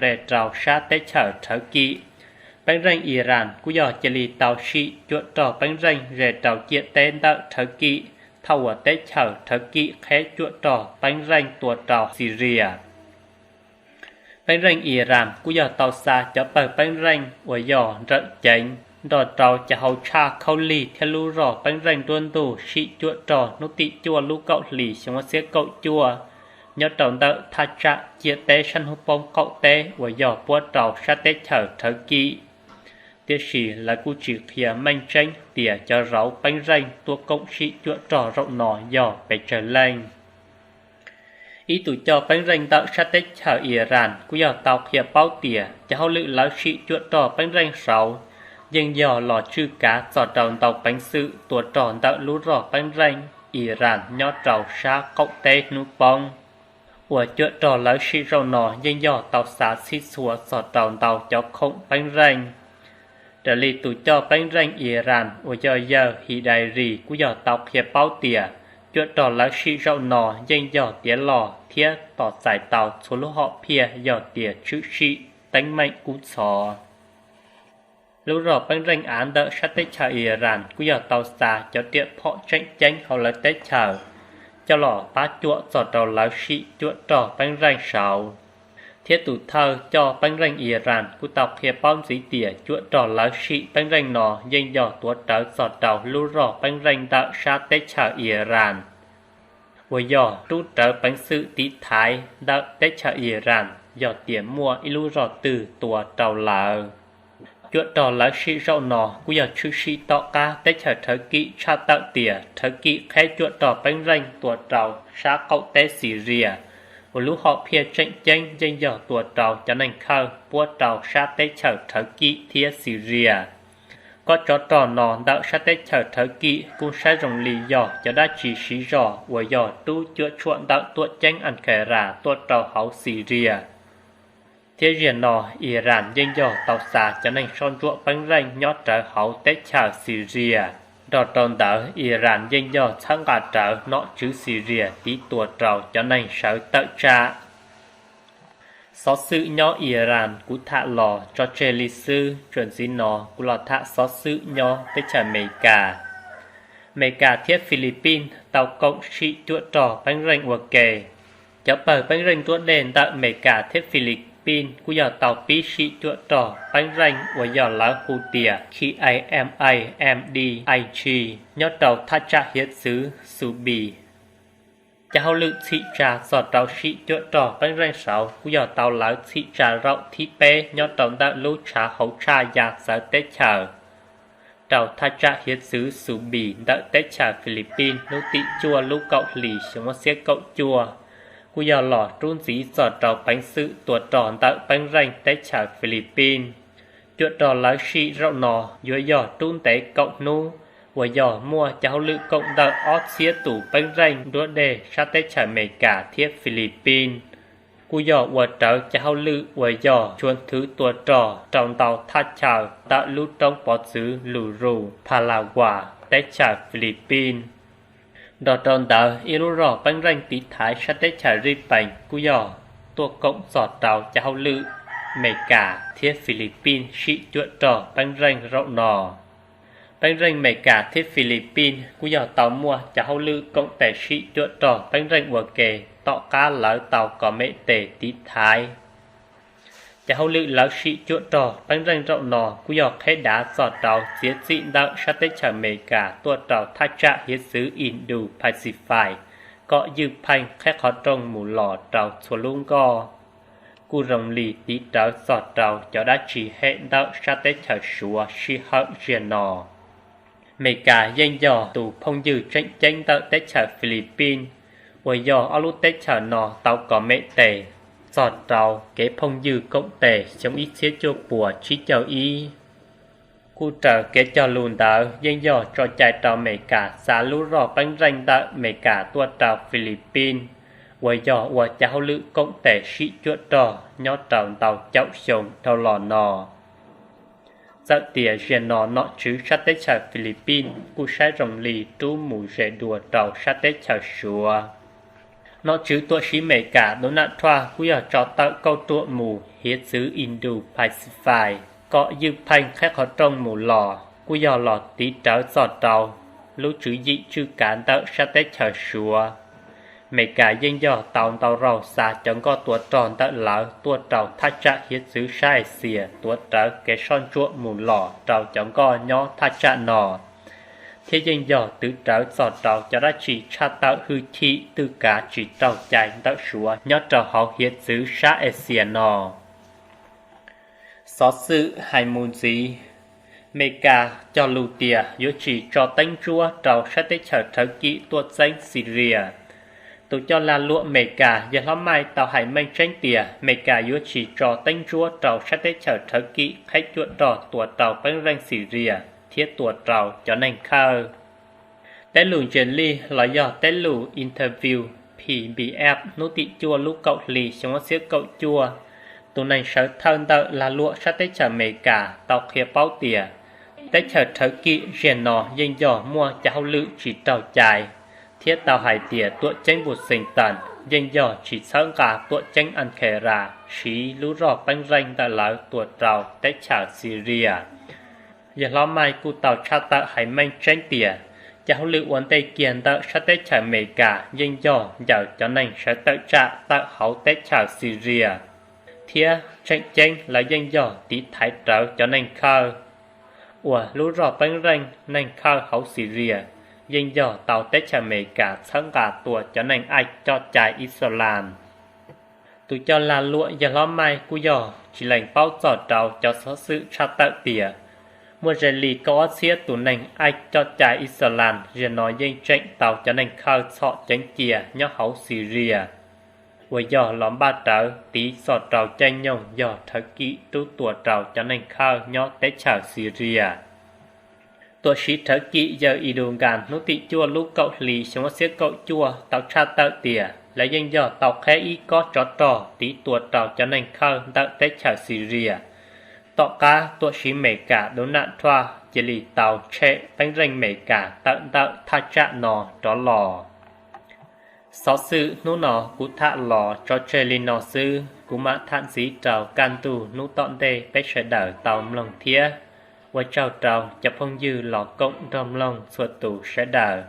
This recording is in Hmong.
ze rau sab teb chaws Rhawv Kim. Peeb zeej Iran kuj yog cia li tau sim cuam rog peeb zeej ze rau ciam teb ntawm Rhawv Kim, thaum uas teb chaws Rhawv Kim qheb cuam rog peeb zeej tua rau Xis Rias. Peeb zeej Iran kuj yog tau xa cov pawg peeb zeej uas yog nrawm ceev nrog rau cov hauv tshaj khaub lig thiab lub zog peeb zeej nruab ntug sim cuam rog hnub tim cuaj lub kaum hlis xyoo ob txhiab kaum cuaj nyob rau ntawm thaj tsam ciam teb sab hnub poob qaum teb uas yog puab rau sab teb chaws Rhawv Kim. Tiam sis lawv kuj tsis qhia meej tseeb tias cov zauv peeb zeej tuaj koom sim cuam rog zaum no yog pes tsawg leej. Ib tus coj peeb zeej ntawm sab teb chaws Iran kuj yog tau qhia paub tias cov hauj lwm lawv sim cuam rog peeb zeej saud yeej yog los tswj kav txog rau ntau peev xwm tua rog ntawm lub zog peeb zeej Iran nyob rau sab qaum teb hnub poob. Uas cuam rog lawv sim zaum no yeej yog tau xa txhij txhua txog rau ntau cov khoom peeb zeej. Raws li tus coj peeb zeej Iran uas yog yawg Hidayri kuj yog tau qhia paub tias cuam rog lawv sim zaum no yeej yog tiav los thiab tos txais tau txhua lub hom phiaj yog tias tshwm sim teeb meem kub txhov. Lub zog peeb zeej av ntawm sab teb chaws Iran kuj yog tau xa cov riam phom tseem ceeb hauv lawv teb chaws coj los pab cuam txog rau lawv sim cuam rog peeb zeej saud. Thiab tus thawj coj peeb zeej Iran kuj tau qhia paub ntxiv tias cuam rog lawv sim peeb zeej no yeej yog tuav rawv txog rau lub zog peeb zeej ntawm sab teb chaws Iran uas yog rub rawv peev xwm tiv thaiv ntawm teb chaws Iran yog tias muaj ib lub zog twg tua rau lawv. Cuam rog lawv sim zaum no kuj yog tshwm sim tom qab teb chaws Rhawv Kim tshaj tawm tias Rhawv Kim qheb cuam rog peeb zeej tua rau sab qaum teb Xis Rias, uas lub hom phiaj tseem ceeb yeej yog tua rau cov neeg khawj puab rau sab teb chaws Rhawv Kim thiab Xis Rias. Kob tsov rog no ntawm sab teb chaws Rhawv Kim kuj saib zoo li yog cov dab tsi siv zog uas yog rub cuam tshuam ntawm tuam ceeb Ankara tuaj rau hauv Xis Rias. Thiab ziag no Iran yeej yog tau xa cov neeg soj ntsuam peeb zeej nyob rawv hauv teb chaws Xis Rias. Nrog rau ntawd Iran yeej yog txhawb nqa rawv nom tswv Xis Rias tiv tua rau cov neeg sawv tawm tsam. Xov xwm nyob Iran kuv tham los tso tseg li xwb, txuas ntxiv no kuv los tham xov xwm nyob teb chaws Amelikas. Amelikas thiab Philippines tau koom sim cuam rog peeb zeej ua ke. Cov pawg peeb zeej nruab dej ntawm Amelikas thiab Philippines kuj yog tau pib sim cuam rog peeb zeej uas yog lawv hu tias KIMAMDIG nyob rau thaj tsam hiav txwv Subi. Cov hauj lwm txhim tsa txog rau sim cuam rog peeb zeej saud kuj yog tau lawv txhim tsa zaum thib peb nyob rau ntawm lub tshav hauv tshaj ya txawv teb chaws rau thaj tsam hiav txwv Subi ntawm teb chaws Philippines hnub tim cuaj lub kaum hlis xyoo ob txhiab kaum cuaj, kuj yog los rub ntxiv txog rau peev xwm tua rog ntawm peeb zeej teb chaws Philippines. Cuam rog lawv sim zaum no yuav yog rub ntev kaum hnub, uas yog muaj cov hauj lwm koom ntawm ob txhiab tus peeb zeej nruab dej sab teb chaws Amelikas thiab Philippines. Kuj yog ua rawv cov hauj lwm uas yog tshuav nthwv tua rog rau ntau thaj chaw ntawm lub roob pov txwv Lurus, Palawan, teb chaws Philippines. Nrog rau ntawd ib lub zog peeb zeej tiv thaiv sab teb chaws Zij Pees kuj yog tuaj koom txog rau cov hauj lwm Amelikas thiab Philippines sim cuam rog peeb zeej zaum no. Peeb zeej Amelikas thiab Philippines kuj yog tau muaj cov hauj lwm koom tes sim cuam rog peeb zeej ua ke tom qab lawv tau kom mem tes tiv thaiv. Cov hauj lwm lawv sim cuam rog peeb zeej zaum no kuj yog qheb dav txog rau txiav txim ntawm sab teb chaws Amelikas tuaj rau thaj tsam hiav txwv Indo-Pacific kom ywj pheej qheb qhov rooj mus los rau txhua lub nkoj. Kuj zoo li tiv rawv txog rau cov dab tsi hem ntawm sab teb chaws Suav sij hawm ziag no. Amelikas yeej yog tus phooj ywg tseem ceeb ntawm teb chaws Philippines, uas yog ob lub teb chaws no tau kom mem tes txog rau kev phooj ywg koom tes xyoo ib txhiab cuaj puas tsib caug ib. Kuj raws kev cog lus ntawd yeej yog tso cai rau Amelikas xa lub zog peeb zeej ntawm Amelikas tuaj rau Philippines, uas yog ua cov hauj lwm koom tes sim cuam rog nyob rau ntau caum xyoo dhau los no. Txawm tias ziag no nom tswv sab teb chaws Philippines kuj saib zoo li rub mus ze dua rau sab teb chaws Suav. Nom tswv tuam siv Amelikas Donald Trump kuj yog tso tawm kauj ruam mus hiav txwv Indo-Pacific kom ywj pheej qheb qhov rooj mus los kuj yog los tiv rawv txog rau lub tswv yim tswj kav ntawm sab teb chaws Suav. Amelikas yeej yog tau ntau zaug xa cov nkoj tua rog ntawm lawv tuaj rau thaj tsam hiav txwv sab Axias tuav rawv kev soj ntsuam mus los rau cov nkoj nyob thaj tsam no, thiab yeej yog twv rawv txog rau cov dab tsi tshaj tawm hwj chim twj kav tsis raug cai ntawm Suav nyob rau hauv hiav txwv sab Axias no. Xov xwm hais mus ntxiv, Amelikas cog lus tias yuav tsis tso teeb ntsuab rau sab teb chaws Thawv Kim tuaj txeeb Xilias. Tus coj lag luam Amelikas yawg hlob Mike tau hais meej tseeb tias Amelikas yuav tsis tso teeb ntsuab rau sab teb chaws Thawv Kim qheb cuaj rog tua rau peeb zeej Xilias thiab tua rau cov neeg khawj. Tej lus ntsia lij los yog tej lus interview P B F hnub tim cuaj lub kaum hli xyoo ob txhiab kaum cuaj, tus neeg sawv thawj ntawm lag luam sab teb chaws Amelikas tau qhia paub tias teb chaws Thawv Kim zaum no yeej yog muaj cov hauj lwm tsis raug cai, thiab tau hais tias tuam ceeb Washington yeej yog tsis txhawb nqa tuam ceeb Ankara siv lub zog peeb zeej ntawm lawv tua rau teb chaws Xilias. Yawg hlob Mike kuj tau tshaj tawm hais meej tseeb tias cov hauj lwm ua ntej kiag ntawm sab teb chaws Amelikas yeej yog ncaws cov neeg sawv tawm tsam tawm hauv teb chaws Xilias, thiab tseem ceeb lawv yeej yog tiv thaiv rawv cov neeg khawj uas lub zog peeb zeej neeg khawj hauv Xilias yeej yog tau teb chaws Amelikas txhawb nqa tua cov neeg Aij coj cai Ixalan. Tus coj lag luam yawg hlob Mike kuj yog tsis lees paub txog rau cov xov xwm tshaj tawm tias muaj ze li kaum ob txhiab tus neeg Aij coj cai Ixalan zaum no yeej tseem tau cov neeg khawj txhom ceev cia nyob hauv Xilias, uas yog los npaj rawv tiv txog rau caij nyoog yog Thawv Kim rub tua rau cov neeg khawj nyob teb chaws Xilias. Tuam siv Thawv Kim yawg Erdogan hnub tim cuaj lub kaum hli xyoo ob txhiab kaum cuaj tau tshaj tawm tias lawv yeej yog tau qheb ib kob tsov rog tiv tua rau cov neeg khawj ntawm teb chaws Xilias, tom qab tuam siv Amelikas Donald Trump cia li tau tshem peeb zeej Amelikas tawm ntawm thaj tsam no rov los. Xov xwm hnub no kuv tham los tso tseg li no xwb, kuv mam tham ntxiv rau kaj ntug hnub tom ntej peb sawv daws tau mloog thiab. Ua tsaug rau cov phooj ywg los koom nrog mloog txhua tus sawv daws.